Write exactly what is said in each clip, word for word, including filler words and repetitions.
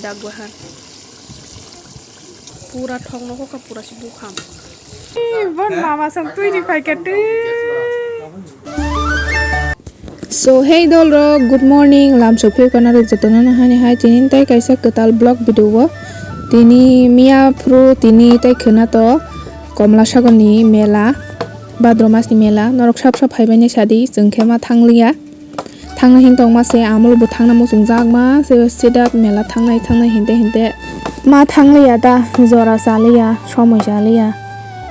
Dagbahan. Pura thok no kha, pura si bukham. Bon mama sam twi ni paikha twi. So hey dol rok, good morning. Lam sophi kana rok jotono no hani hai tini tai kaisa kwtal vlog video o. Tini miya phuru tini tai khwna to Komla Sagor ni mela, Bhadra mas ni mela. Norok sab sab phaibai ni sadi, chwng khe ma thangliya. Thangna hing tongma se, amol bo thangna muchung jakma se, sida mela thangnai thangnai hinte hinte ma thangliya ta, jora chaliya, somoi chaliya.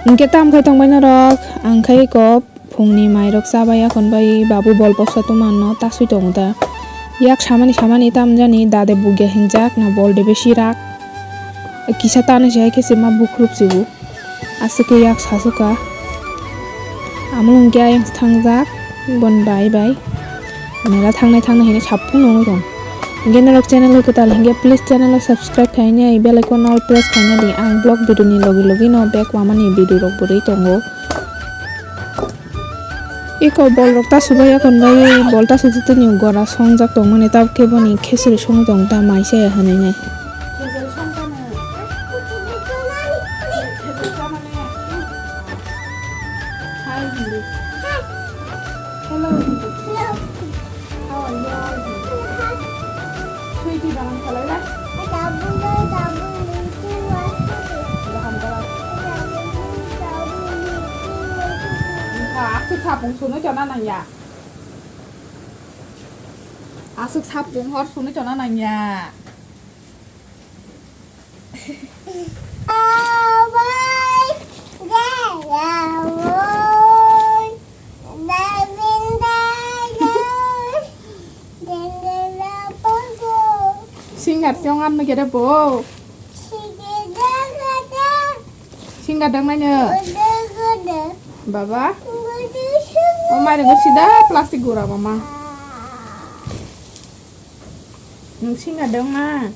Hingke tam khai tongbai norok, ang khai kop phungni mairok chabai akhon bai babu bol bosa tongma no tasui tongo ta. Yak samani samani tam jani dade bugya hinjak na bol de besi rak. Kisa tani se hai khe se ma bukhrup sibu. Aswk khe yak sasukha. Amo hwnkhe ayang thangjak, bon bai bai. Mela thangnai thangnai hinwi saphung nungwi tong. Hwnkhe norok channel o kwtal hwnkhe please channel o subscribe khainai bell icon all press khaina di. Ang vlog video ni logi logi no bek wamani video rok bwrwi tongo. Eko bol rok ta subai akon bai bol ta sujui tini gora songjak tongmani tabuk khe boni khesuri songwi tong ta mai se hinwi nai. Hello. How are you? Sweetie, balang khalai la. Baham kala. Aswk sapung sunu chana nangya. Aswk sapung hor sunu chana nangya. Singer chong an nugere bo. Singer dang nai no. Baba. O mai rego sida plastic gura mama. Nung singa dong na?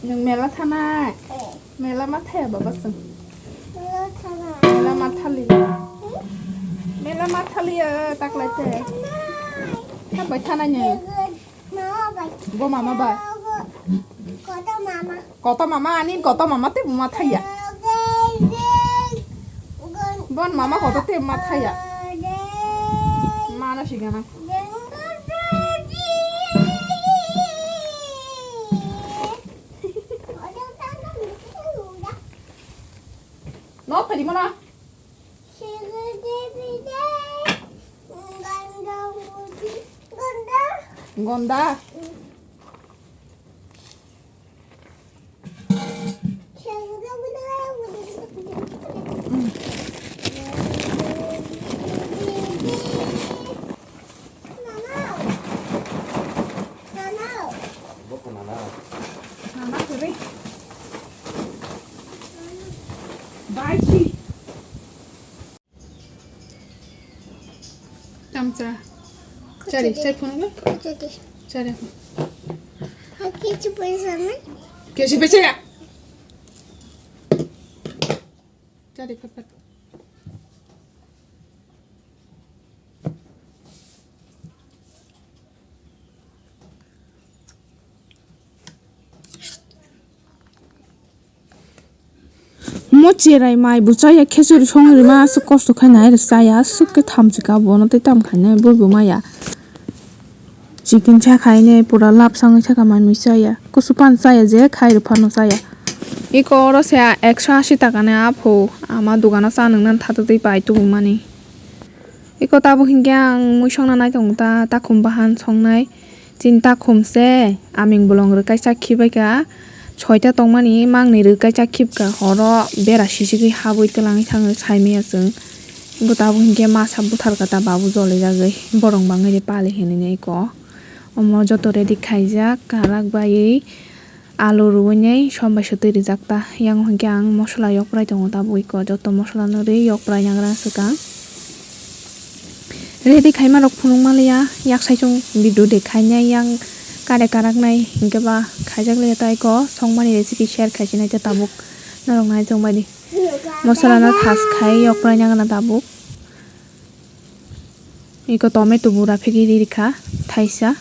Nung mela thanai? Mela ma thaya baba sung. Mela ma thali. Mela ma thali ya taklai te. Thabai thanai ne. Bo mama bai. Koto mama. Koto mama ani koto mama te ma thaya. Bon mama koto te ma thaya. Mana sigana. No tadi mana? Gonda. Tamsa. Chari, chari phone ba? Chari. Chari. Kesi paisa na? Kesi paisa ya? Chari phat phat. Mo cherai mai bo chaya, khechuri songwi rima aswk kosto khai nai rw chaya, aswk khe thamchi ka bono tei tam khainai bo bo maya. Chicken cha khainai pura lap sangwi thaka manwi chaya, kusu pan chaya je khai rw phano chaya. Eko oro se ekso ashi taka ni apho ama dogano cha nwngnani thato tei pai tubumani. Eko tabuk hinkhe ang mui songna nai tongo ta, takhum bahan songnai. Chini takhum se aming bolong rwkai chak khibaikha, soita tongmani mangni rwkai chak khibkha, horo bera sisigwi habwi twlangwi thangwi saimaya chwng. Eko tabuk hinkhe masa butharkha ta babu jolijagwi borong bangwi de pali hinwi eko. Omo joto ready khaijak, karak baiwi. Alu rwinai som bai se twi rijak ta. Yang hwnkhe ang mosola yokprai tongo tabuk eko joto mosola no rwi yokprai nagra swkang. Ready khaima rok phunuk manliya, yak saichung video de khainai yang kare karak nai hinkhe ba khaijak liya ta eko songmani recipe share khaisinai ta tabuk norok nai chongbai di. Mosola no thas khai yokprai nagra tabuk. Eko tomato bura phegi ri rikha thaisa.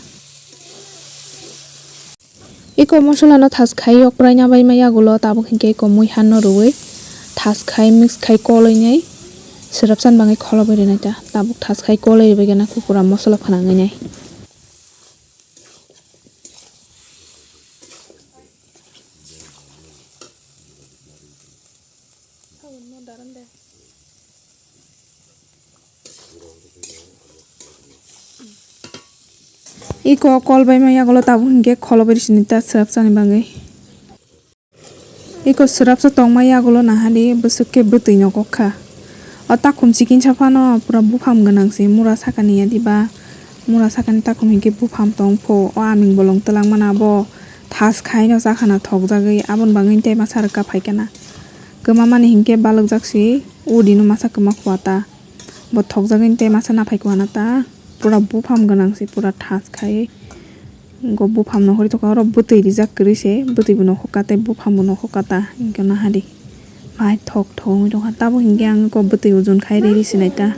Eko mosola no thas khai okrai na bai ma yagulo, tabuk hinkhe eko mui han no rwui thas khai mix khai koloi nai swrapsan bangwi kholobwi rwnai ta. Tabuk thas khai koloi rwbai gana kupura mosola phanangwi nai. Iko kol bai ma yagulo tabuk hinkhe kholobwi sini ta swrapsani bangwi. Iko swrapsa tongma yagulo nahadi bwswk khe bwtwi no kok kha. O takhum chikinsa phano pura buphang gwnang se, mura sakani yadi ba mura sakani takhum hinkhe buphang tong pho. O aming bolong twlang mana abo thas khai no chakhana thokjagwi aboni bagwi tei masa rwkha phaikha na. Kwma mani hinkhe balwk jak se, udi no masa kwma khua ta. Bo thokjagwi tei masa naphai khua na ta. Pura buphang gwnang se, pura thas khai. Go buphang no hori tokha, oro bwtwi rijak kwrwi se, bwtwi bo nokhok ka tei buphang bo nokhok ka ta, hinkhe nahadi. Bai thok thok wngwi tongkha, tabo hinkhe ang go bwtwi ojon khai riri sinai ta.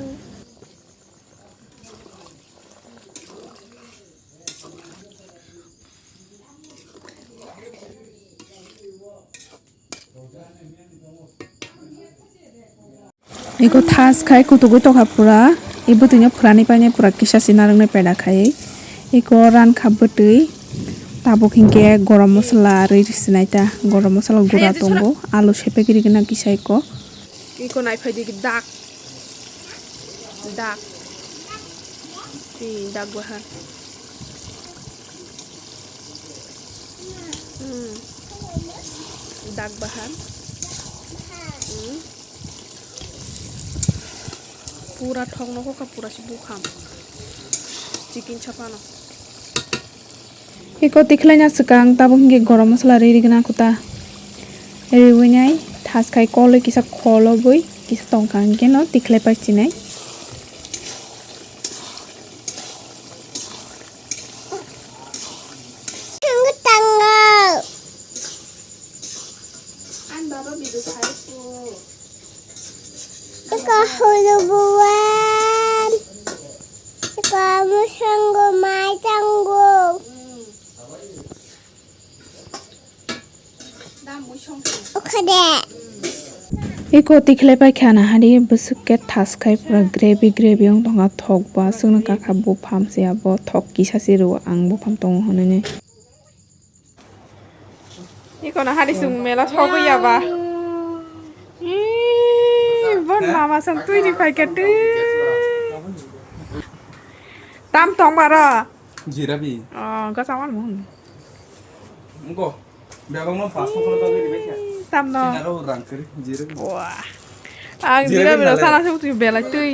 Eko thas khai kutugwi tokha pura. E bwtwino phwrani painai pura kisa se narwknai peda khai. Eko rankha bwtwi. Tabuk hinkhe gorom mosola rwi sinai ta. Gorom mosola gura tongo. Alu sepegwi rwgwna kisa eko. Eko naiphai di dak. Dak. Dak bahan. Hmm. Dak bahan. Hmm. Pura thok no kok kha, pura se buphang. Chikinsa phano. Eko tikhlaina swkang tabuk hinkhe gorom mosola riri gwnang kho ta. Riwi nai thas khai koloi kisa kholobwi kisa tongkha hinkhe no tikhlai pai chinai. Ang baba bidu khai ko. Iko hulubuan. Iko musango mai tango. Okhade. Iko tikhlai pai khana hari bwswk khe thas khai pura gravy gravy wng tongkha thok ba aswkno kakha buphang se abo thok kisa se rwo ang buphang tongo hwnwi. Iko na hari chwng mela sogwi ya ba. Ih, bon mama song twi ri phai khe twi. Tam tong baro. Jirabi. Oh, gasa wan mun. Ngo. Bebang no pas ko tong ri bai kha. Tam no. Sinaro rang kri jirabi. Wah. Ang jirabi jirabi no sana se twi belai twi.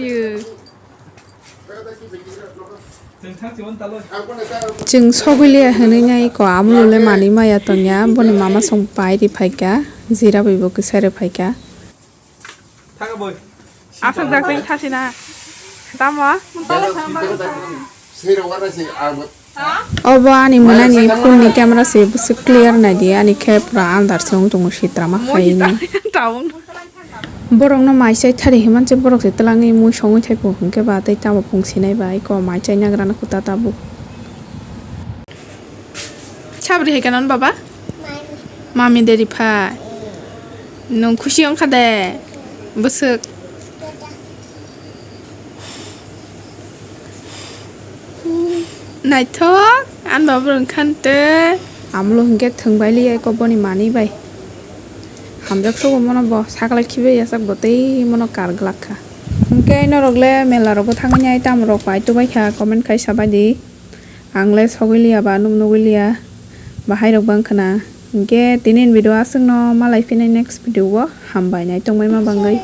Chwng sogwi liya hwnwi nai ko amulole manwi maya tongya, boni mama song pai ri phaikha, jira bai bo kwsai ri phaikha. Aswk jak tei thasina. Tamo? Obo ani mwnani phone ni camera se bwswk clear naidi, ani khe pura andar se wng tongo sitra ma khaini. Borokno mai chai thari hinmani se borok se twlangwi mui songwi thaipo hinkhe ba tei tamo phung sinai ba eko mai chai nagrana kho ta tabuk. Sabri hai kanon baba? Mami deri phai. Nung khusi wngkha de? Bwswk. Naithok, ani baba rwng khan tei. Amlo hinkhe thwngbai liya eko boni manwi bai. Hamjak sobo mono bo sakla khibai yachak bo tei mono kar glak kha. Hinkhe norok le mela rogo thangwi nai tamo rok pai tubai kha comment khai sabai di. Ang le sogwi liya ba nuk nugwi liya bahai rok bang khna. Hinkhe tini ni video aswk no malai phini next video o hambai nai tongbai ma bangwi.